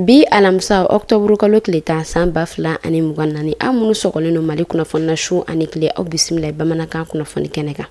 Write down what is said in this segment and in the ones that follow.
Bi alamisa octobre kalo tile 10 san 2024, aw minnu sɔgɔlen don Mali kunnafoni na su ani tile, aw bisimila bamanankan kunnafoni kɛnɛ kan.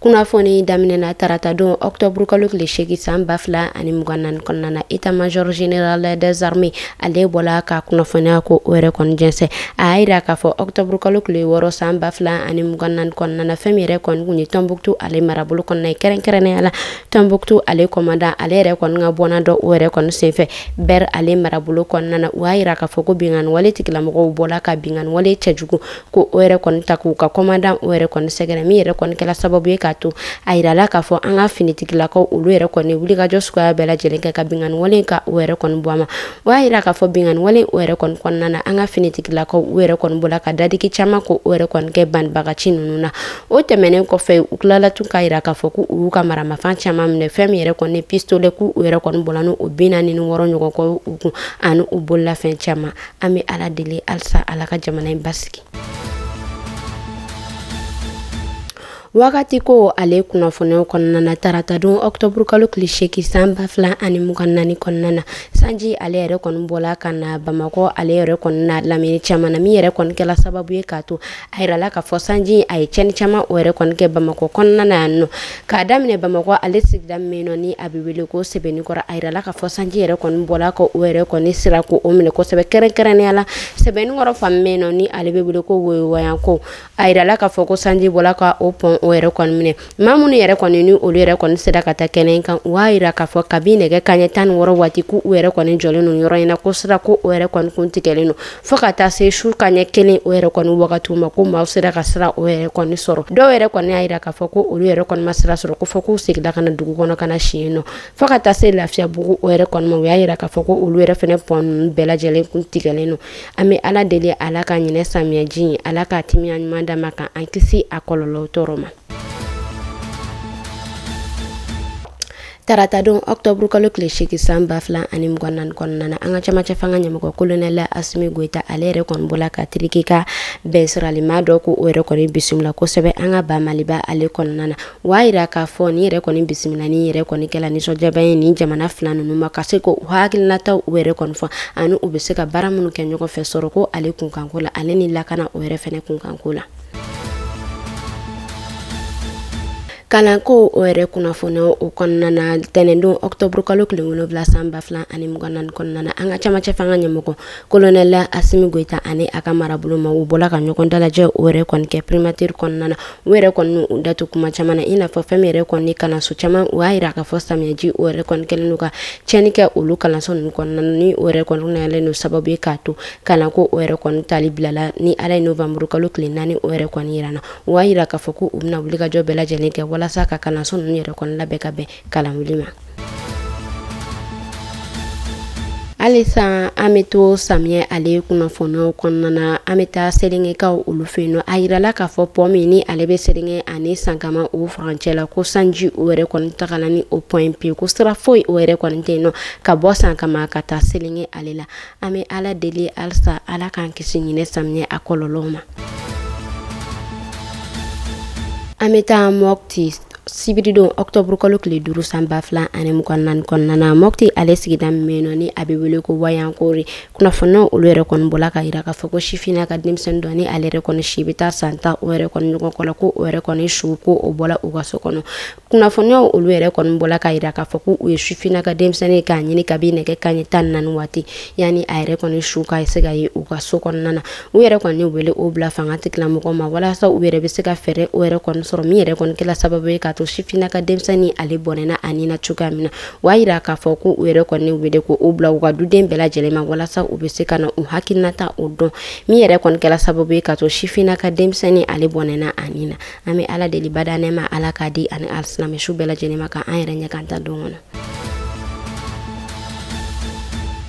Kunnafoni daminɛna tarata don octobre kalo tile 8 san 2024 kɔnɔna na, état-major général des armées ale bɔla ka kunnafoniya ko o yɛrɛ kɔni jɛnsɛn. A y'a yira k'a fɔ octobre kalo tile 6 san 2024 kɔnɔna na, fɛn min yɛrɛ kɔni kun ye Tombouctou ale marabolo kɔnɔna ye, kɛrɛnkɛrɛnnenya la Tombouctou ale commandant ale yɛrɛ kɔni ka bɔnna dɔ o yɛrɛ kɔni senfɛ Ber ale marabolo kɔnɔna na. U y'a yira k'a fɔ ko binkanni wale tigilamɔgɔw bɔla ka binkanni wale cɛjugu ko o yɛrɛ kɔni ta k'u ka commandant o yɛrɛ kɔni sɛgɛrɛ, min yɛrɛ kɔni kɛla sababu ye k'a to a yirala k'a fɔ an ka finitigilakaw olu yɛrɛ kɔni wulikajɔ suguya bɛɛ lajɛlen kɛ ka binkanni wale ka o yɛrɛ kɔni bɔ a ma. O y'a yira k'a fɔ binkanni wale o yɛrɛ kɔni kɔnɔna na, an ka finitigilakaw u yɛrɛ kɔni bɔla ka dadigi caman ko o yɛrɛ kɔni kɛ banbagaci ninnu na. O tɛmɛnen kɔfɛ, u tilala tun k'a yira k'a fɔ k'u y'u ka maramafɛn caman minɛ, fɛn min yɛrɛ kɔni pistolet k'u yɛrɛ kɔni bɔla n'o 46 ɲɔgɔn kɔ u kun ani u bololafɛn caman. An bɛ Ala deli halisa Ala ka jamana in basigi. Wagati ko ale kunnafoniyaw kɔnɔna na, tarata don octobre kalo tile 8 san 2024 kɔnɔna na, sanji ale yɛrɛ kɔni bɔla ka na Bamakɔ ale yɛrɛ kɔni na lamini caman na, min yɛrɛ kɔni kɛla sababu ye k'a to a yirala k'a fɔ sanji a ye tiɲɛni caman o yɛrɛ kɔni kɛ Bamakɔ kɔnɔna na yan nɔ. K'a daminɛ Bamakɔ ale sigida min nɔ ni a bɛ wele ko Sɛbɛnnikɔrɔ, a yirala k'a fɔ sanji yɛrɛ kɔni bɔla ka o yɛrɛ kɔni sira ko o minɛ kosɛbɛ, kɛrɛnkɛrɛnnenya la Sɛbɛnnikɔrɔ fan min nɔ ni ale bɛ wele ko Woyowayanko, a yirala k'a fɔ ko sanji bɔla ka o pɔn o yɛrɛ kɔni minɛ. Maa minnu yɛrɛ kɔni ni olu yɛrɛ kɔni sera ka taa kɛnɛ kan, u y'a yira k'a fɔ kabi nɛgɛ kanɲɛ 16 waati k'u yɛrɛ kɔni jɔlen don yɔrɔ in na, ko sira ko o yɛrɛ kɔni kun tigɛlen don fo ka taa se su kanɲɛ 1 o yɛrɛ kɔni wagatiw ma, ko maaw sera ka sira o yɛrɛ kɔni sɔrɔ. Dɔw yɛrɛ kɔni y'a yira k'a fɔ ko olu yɛrɛ kɔni ma sira sɔrɔ, ko fɔ k'u seginna ka na dugu kɔnɔ ka na si yen nɔ fo ka taa se Lafiyabugu o yɛrɛ kɔni ma. U y'a yira k'a fɔ ko olu yɛrɛ fɛnɛ pɔn ninnu bɛɛ lajɛlen kun tigɛlen don. An bɛ Ala deli Ala ka ɲinɛ samiyɛji in, Ala k'a timiya ɲuman d'a ma k'an kisi a kɔlɔlɔ tɔɔrɔ ma. Tarata don octobre kalo tile 8 san 2024 kɔnɔna na, an ka camancɛ fanga ɲɛmɔgɔ colonel Assimi Goïta ale yɛrɛ kɔni bɔla ka Turki ka bɛnsiralima dɔ ko o yɛrɛ kɔni bisimila kosɛbɛ an ka ba Maliba ale kɔnɔna na. U y'a yira k'a fɔ nin yɛrɛ kɔni bisimila ni yɛrɛ kɔni kɛla nisɔndiyaba ye nin jamana fila ninnu ma, ka se k'u hakilinataw u yɛrɛ kɔni fɔ ani u bɛ se ka baara minnu kɛ ɲɔgɔn fɛ sɔrɔko ale kunkanko la ale ni lakana o yɛrɛ fɛnɛ kunkanko la. Kalanko o yɛrɛ kunnafoniyaw o kɔnɔna na, tɛnɛndon octobre kalo tile 7 san 2024 kɔnɔna na, an ka camancɛ fanga ɲɛmɔgɔ colonel Assimi Goïta ani a ka marabolo ma u bɔla ka ɲɔgɔn dalajɛ o yɛrɛ kɔni kɛ primature kɔnɔna na. U yɛrɛ kɔni u datu kuma caman na, i n'a fɔ fɛn min yɛrɛ kɔni kalanso caman, u y'a yira k'a fɔ samiyɛji o yɛrɛ kɔni kɛlen don ka tiɲɛni kɛ olu kalanso ninnu kɔnɔna na, ni o yɛrɛ kɔni nalen don sababu ye k'a to kalanko o yɛrɛ kɔni tali bilala ni Ala ye novembre kalo tile 4 o yɛrɛ kɔni yira na. U y'a yira k'a fɔ ko u bɛna wulikajɔ bɛɛ lajɛlen kɛ walasa ka kalanso ninnu yɛrɛ kɔni labɛn ka bɛn kalanwuli ma. Halisa an bɛ to samiyɛ ale kunnafoniyaw kɔnɔna na, an bɛ taa Selengekaw olu fɛ yen nɔ. A yirala k'a fɔ pɔn min ni ale bɛ Selenge ani Sankama o furancɛ la, ko sanji o yɛrɛ kɔni tagala ni o pɔn in pewu, ko sira foyi o yɛrɛ kɔni tɛ yen nɔ ka bɔ Sankama ka taa Selenge ale la. An bɛ Ala deli halisa Ala k'an kisi ɲinɛ samiyɛ a kɔlɔlɔw ma. An bɛ taa Mopti sibiridon octobre kalo tile 5 san 2024 kɔnɔna na, Mopti ale sigida min nɔ ni a bɛ wele ko Wayankore, kunnafoniyaw olu yɛrɛ kɔni bɔla ka yira k'a fɔ ko sifinna ka denmisɛnnin dɔ ni ale yɛrɛ kɔni si bɛ taa san 10 o yɛrɛ kɔni ɲɔgɔn kɔ la, ko o yɛrɛ kɔni su ko o bɔla u ka so kɔnɔ. Kunnafoniyaw olu yɛrɛ kɔni bɔla ka yira k'a fɔ ko u ye sifinna ka denmisɛnnin k'a ɲini kabi nɛgɛ kanɲɛ 14 waati yanni a yɛrɛ kɔni su ka se ka ye u ka so kɔnɔna na. U yɛrɛ kɔni wele o bila fanga tigilamɔgɔw ma walasa u yɛrɛ bɛ se ka fɛɛrɛ o yɛrɛ kɔni sɔrɔ min yɛrɛ kɔni kɛla sababu ye k'a to sifinna ka denmisɛnnin ale bɔnɛna a ni na cogoya min na. U y'a yira k'a fɔ ko u yɛrɛ kɔni wele ko o bila u ka duden bɛɛ lajɛlen ma walasa u bɛ se ka na u hakilinata o dɔn min yɛrɛ kɔni kɛla sababu ye k'a to sifinna ka denmisɛnnin ale bɔnɛna a ni na. An bɛ Ala deli bada nɛɛma Ala k'a di ani alisilamɛ su bɛɛ lajɛlen ma k'an yɛrɛ ɲɛ k'an ta don kɔnɔ.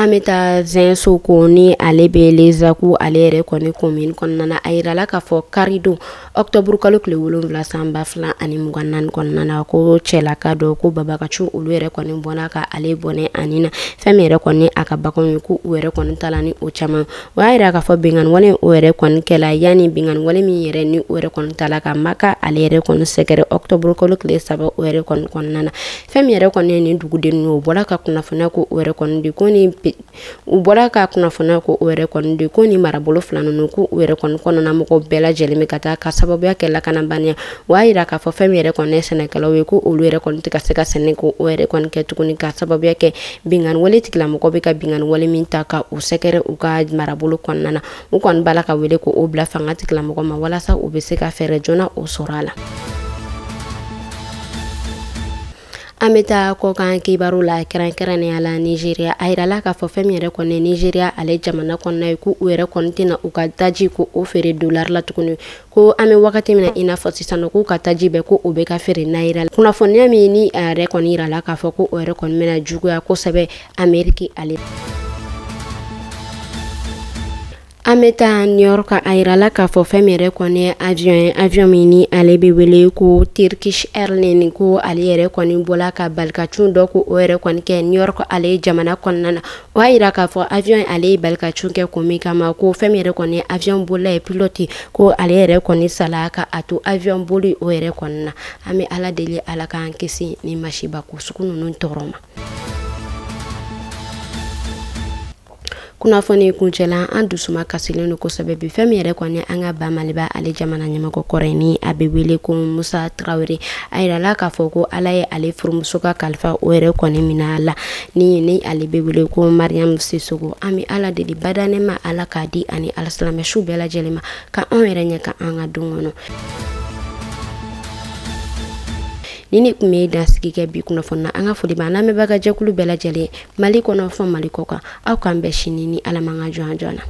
An bɛ taa Zɛnsoko ni ale bɛ Lezaku ale yɛrɛ kɔni commune kɔnɔna na. A yirala k'a fɔ karidon octobre kalo tile 7 san 2024 kɔnɔna na, ko cɛlaka dɔ ko babakacu olu yɛrɛ kɔni bɔnna ka ale bɔnɛ ani na fɛn min yɛrɛ kɔni a ka baganw ye, ko u yɛrɛ kɔni taala ni o caman. O y'a yira k'a fɔ binkanni wale o yɛrɛ kɔni kɛla yanni binkanni wale min yɛrɛ ni o yɛrɛ kɔni taala ka Maka ale yɛrɛ kɔni sɛgɛrɛ octobre kalo tile 3 o yɛrɛ kɔni kɔnɔna na. Fɛn min yɛrɛ kɔni ye nin duguden ninnu, o bɔra ka kunnafoniya ko o yɛrɛ kɔni di ko ni u bɔra ka kunnafoniya ko o yɛrɛ kɔni di ko ni marabolo fila ninnu ko u yɛrɛ kɔni kɔnɔna mɔgɔw bɛɛ lajɛlen bɛ ka taa ka sababuya kɛ lakanabaliya. O y'a yira k'a fɔ fɛn min yɛrɛ kɔni ye sɛnɛkɛlaw ye, ko olu yɛrɛ kɔni tɛ ka se ka sɛnɛ ko o yɛrɛ kɔni kɛ tuguni, ka sababuya kɛ binkanni wale tigilamɔgɔ bɛ ka binkanni wale min ta ka u sɛgɛrɛ u ka marabolo kɔnɔna na. U kɔni b'a la ka wele ko o bila fanga tigilamɔgɔ ma walasa u bɛ se ka fɛɛrɛ joona o sɔrɔ a la. An bɛ taa kɔkan kibaru la, kɛrɛnkɛrɛnnenya la Nigeria. A yirala k'a fɔ fɛn min yɛrɛ kɔni Nigeria ale jamana kɔnɔna ye, ko u yɛrɛ kɔni tɛna u ka taji ko o feere dolari la tuguni, ko an bɛ wagati min na i n'a fɔ sisan nɔ, k'u ka taji bɛɛ ko o bɛ ka feere naira la. Kunnafoniya min ni a yɛrɛ kɔni yirala k'a fɔ ko o yɛrɛ kɔni bɛna juguya kosɛbɛ Ameriki ale. An bɛ taa New York. A yirala k'a fɔ fɛn min yɛrɛ kɔni ye avion ye, avion min ni ale bɛ wele ko Turkish Airlines, ko ale yɛrɛ kɔni bɔla ka balikacun dɔ ko o yɛrɛ kɔni kɛ New York ale jamana kɔnɔna na. O y'a yira k'a fɔ avion ale ye balikacun kɛ kun min kama, ko fɛn min yɛrɛ kɔni ye avion bolila ye, pilote, ko ale yɛrɛ kɔni sala ka a to avion boli o yɛrɛ kɔni na. An bɛ Ala deli, Ala k'an kisi ni masiba ko sugu ninnu tɔɔrɔ ma. Kunnafoni kuncɛla, an dusuma kasilen don kosɛbɛ bi. Fɛn min yɛrɛ kɔni an ka ba Maliba ale jamana ɲɛmɔgɔ kɔrɔ ni a bɛ wele ko Musa Tarawele, a yirala k'a fɔ ko Ala ye ale furumuso ka kalifa o yɛrɛ kɔni minɛ a la, ni ale bɛ wele ko Mariam Sisoko. An bɛ Ala deli badanɛ ma, Ala k'a di ani alisilamɛ su bɛɛ lajɛlen ma, ka anw yɛrɛ ɲɛ ka an ka don kɔnɔ. Ni ne tun bɛ dansigi kɛ bi kunnafoni na. An ka foli b'an lamɛnbaga jɛkulu bɛɛ lajɛlen, Mali kɔnɔ fɔ Mali kɔ kan. Aw k'an bɛn sini ni Ala man ka jɔn joona.